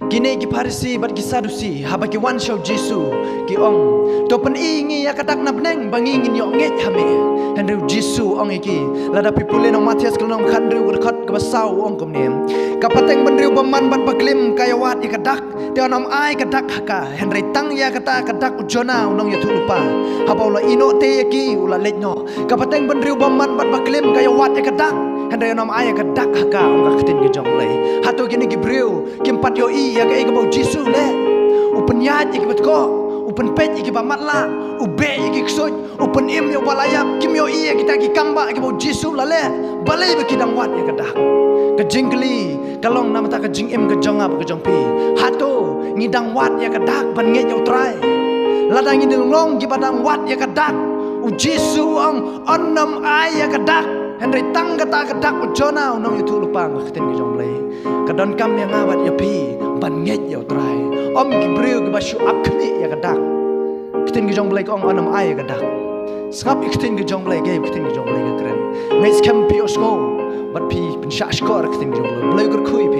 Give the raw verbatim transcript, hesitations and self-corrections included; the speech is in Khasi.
Kine ki Pharisi bad ki Sadusi, haba ki wan sha u Jisu, ki ong, "To pyni ngi ïa ka dak na bneng, ba ngi ngin ïoh ngeit ha me." Hynrei u Jisu u ong ïa ki, lada phi pule na u Mathaios ka lynnong khathynriew ka dkhot kaba saw u ong kumne, "Ka pateng bynriew bymman bad baklim ka ïa wad ïa ka dak, te un ym ai ka dak ha ka. Hynrei tang ïa kata ka dak u Jonah u nongïathuhlypa, haba u la ïehnoh te ïa ki, u la leit noh. Ka pateng bynriew bymman bad baklim ka ïa wad ïa ka dak, hynrei un ym ai ïa ka dak ha ka," ong ka ktien ka jong U Blei. Hato kine ki briew kim pat ïohi ïa kaei kaba u Jisu u leh? U pynïaid ïa kiba tkoh, u pynpeit ïa kiba matlah, u beh ïa ki ksuid, u pynim ïa uba la ïap. Kim ïohi ïa kita ki kam ba kiba u Jisu u la leh. Balei ba ki dang wad ïa ka dak? Ka jingkylli ka long namar ka jingim ka jong nga bad ka jong phi. Hato ngi dang wad ïa ka dak ban ngeit ïa U Trai? Lada ngi dang long kiba dang wad ïa ka dak, u Jisu u ong, "Un ym ai ïa ka dak." Hynrei tang kata ka dak u Jonah u nongïathuhlypa, ong ka ktien ka jong U Blei, ka donkam ïa nga bad ïa phi ban ngeit ïa U Trai. Ym ki briew kiba shu ap khmih ïa ka dak. Ktien ka jong U Blei ka ong, "Un ym ai ïa ka dak." Sngap ïa ktien ka jong U Blei, ka ktien ka jong U Blei ka kren. Ngeit skhem phi ïohsngew bad phi pynshah shkor ktien ka jong U Blei. U Blei u kyrkhu ïa phi.